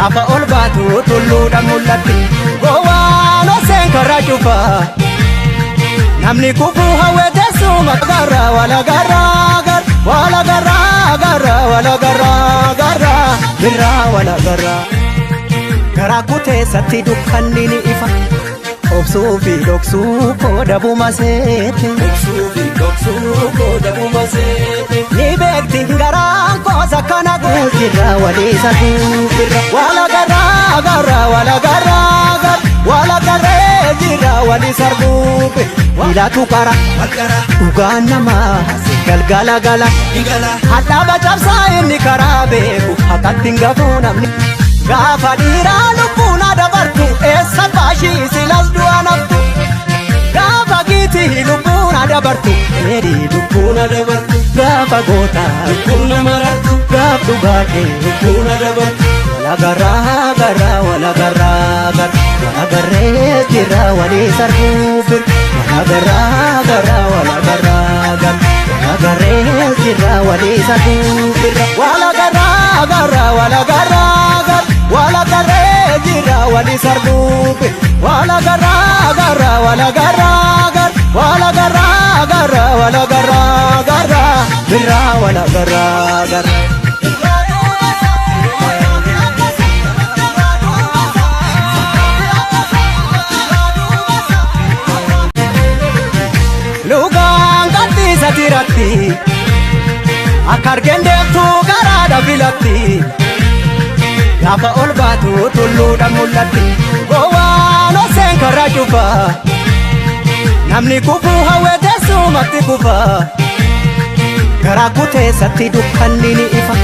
Gaafa ol baatu tulluudha mul'atti. Gowwaan oseen karaa cufaa. Namni kufuu hawwee teessuma garra wala garra gar wala garra garra wala garra garra birraa wala garra. Garaa kuteessatti dukkanni ni ifa. Obsuu fi dhoksuu kooda buma seete. Obsuu fi dhoksuu kooda buma seete. Ni beekti garaan koosa kana guutirra walii saguufirra. Wala garra garra wala garra gar wala garree jirra walii sarbuufi. Ilaatu qara Walqara dhugaan namaa galgala gala. ni gala. Hadhaaba cabsaa inni karaa beeku haqatti hin gafuu namni. Gaafa dhiiraa lubbuun dabartu eessa baashii silas du'a naftu. Gaafa giitii lubbuun dabartu dheedhii Lubbuun dabartu. gaafa gootaa Lubbuun nama rartu. gaaf dhugaadhee. Lubbuun dabartu. Wala garraa garraa wala garraa gar wala garree jirra walii sarbuu bir wala garraa garraa wala garraa gar wala garree jirra walii sarbuu bir wala garraa garraa wala garraa gar wala garree jirra walii sarbuu bir wala garraa garraa wala garraa gar wala garraa garraa wala garraa garraa birraa wala garraa gar. Lugaan gadhiisa tiratti akka argeen deemtu garaadha filatti. Gaafa ol baatu tulluudha mul'atti. Gowwaan oseen karaa cufaa. Namni kufuu hawwee teessumatti kufa. Garaa kuteessatti dukkanni ni ifa.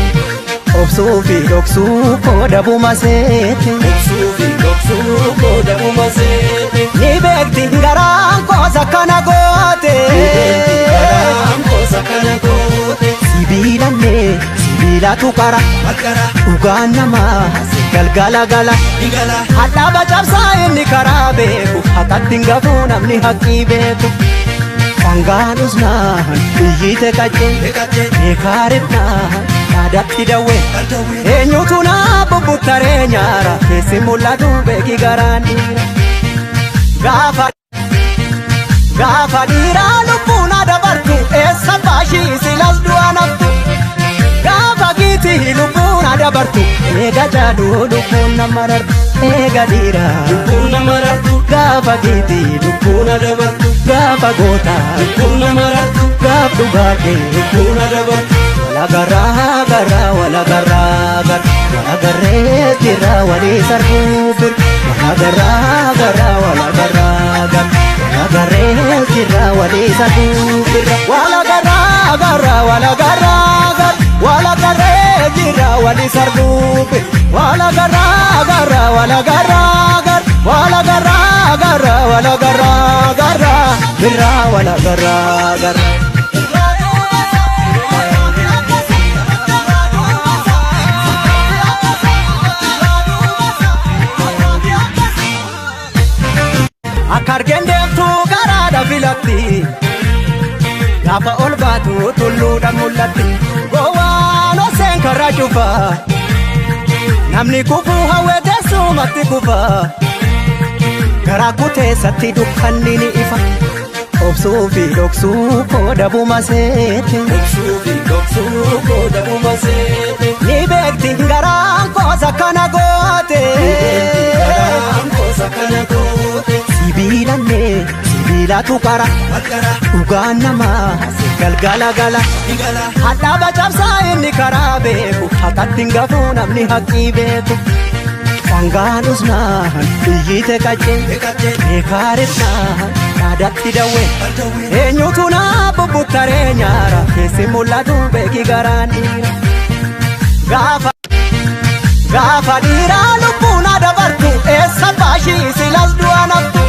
Obsuu fi dhoksuu kooda buma seete. Obsuu fi dhoksuu kooda buma seete. Ni beekti garaan koosa kana goote. Garaan koosa kana goote. Sibiilallee sibiilatu qara. Walqara Dhugaan namaa galgala gala. ni gala. Hadhaaba cabsaa inni karaa beeku haqatti hin gafuu namni haqqii beeku. Sangaan usnaan iyyite qaccee Eegattee beekaa ribnaan dhaadatti dawwee. dhaldhawwee. Eenyutu naa bubbuttaree nyaara keessi mul'atu beeki garaan dhiira. Gaafa gaafa dhiiraa lubbuun dabartu eessa baashii silas du'a naftu. Gaafa giitii lubbuun dabartu eega jaaduu lubbuun nama rartu eega dhiiraa. Lubbuun nama rartu. Gaafa giitii Lubbuun dabartu. gaafa gootaa Lubbuun nama rartu. gaaf dhugaadhee. Lubbuun dabartu. Wala garraa garraa wala garraa gar wala garree jirra walii sarbuu bir wala garraa garraa wala garraa gar wala garree jirra walii sarbuu bir wala garraa garraa wala garraa gar wala garree jirra walii sarbuu bir wala garraa garraa wala garraa gar wala garraa garraa wala garraa garraa birraa wala garraa gar. Akka argeen deemtu garaadha filatti. Gaafa ol baatu tulluudha mul'atti. Gowwaan oseen karaa cufaa. Namni kufuu hawwee teessumatti kufa. Garaa kuteessatti dukkanni ni ifa. Obsuu fi dhoksuu kooda buma seete. Obsuu fi dhoksuu kooda buma seete. Ni beekti garaan koosa kana goote. Garaan koosa kana goote. Sibiilallee sibiilatu qara. Walqara Dhugaan namaa galgala gala. ni gala. Hadhaaba cabsaa inni karaa beeku haqatti hin gafuu namni haqqii beeku. Sangaan usnaan iyyite qaccee Eegattee beekaa ribnaan dhaadatti dawwee. dhaldhawwee. Eenyutu naa bubbuttaree nyaara keessi mul'atu beeki garaan dhiira. Gaafa gaafa dhiiraa lubbuun dabartu eessa baashii silas du'a naftu.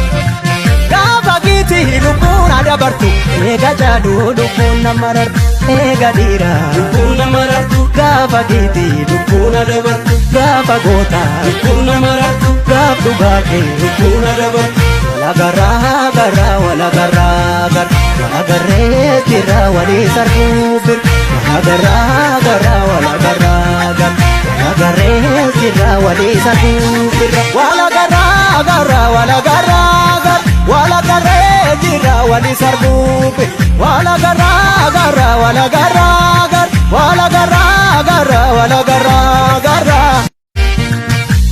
Gaafa giitii lubbuun dabartu eega jaaduu lubbuun nama rartu eega dhiiraa. Lubbuun nama rartu. Gaafa giitii Lubbuun dabartu. gaafa gootaa Lubbuun nama rartu. gaaf dhugaadhee. Lubbuun dabartu. Wala garraa garraa wala garraa gar wala garree jirra walii sarbuu bir wala garraa garraa wala garraa gar wala Walagarree jirra walii sarbuu birra. Walagarraa garra walagarraa garra walagarree jirra walii sarbuu birra. Walagarraa garra walagarraa garra walagarraa garra walagarraa garra.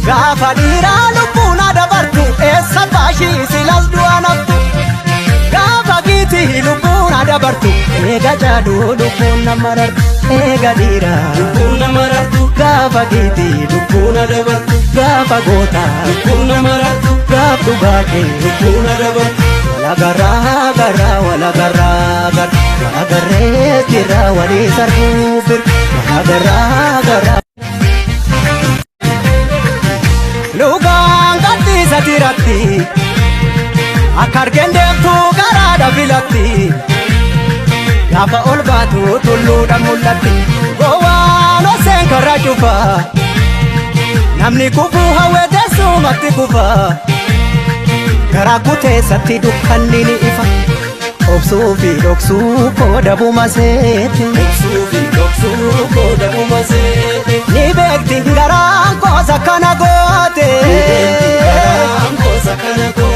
Gaafa dhiiraa lubbuun dabartu eessa baashii silas du'a naftu. Gaafa giitii lubbuun dabartu eega jaaduu lubbuun nama rartu eega dhiiraa. Lubbuun nama rartu. Gaafa giitii Lubbuun dabartu. Gaafa gootaa Lubbuun nama rartu. Gaaf dhugaatee Lubbuun dabartu. Walagarraa garraa walagarraa garra walagarree jirra walii sarbuu bir walagarraa garraa. Lugaan gadhiisa tiratti akka argeen deemtu garaadha filatti gaafa ol baatu tulluudha mul'atti gowwaan oseen karra cufa namni kufuu hawwee teessumatti kufa garaa kuteessatti dukkanni ni ifa obsuu fi dhoksuu koodabuma seete. Dhoksuu fi dhoksuu koodabuma seete. Ni beekti garaan koosa kana goote. Garaan koosa kana goote.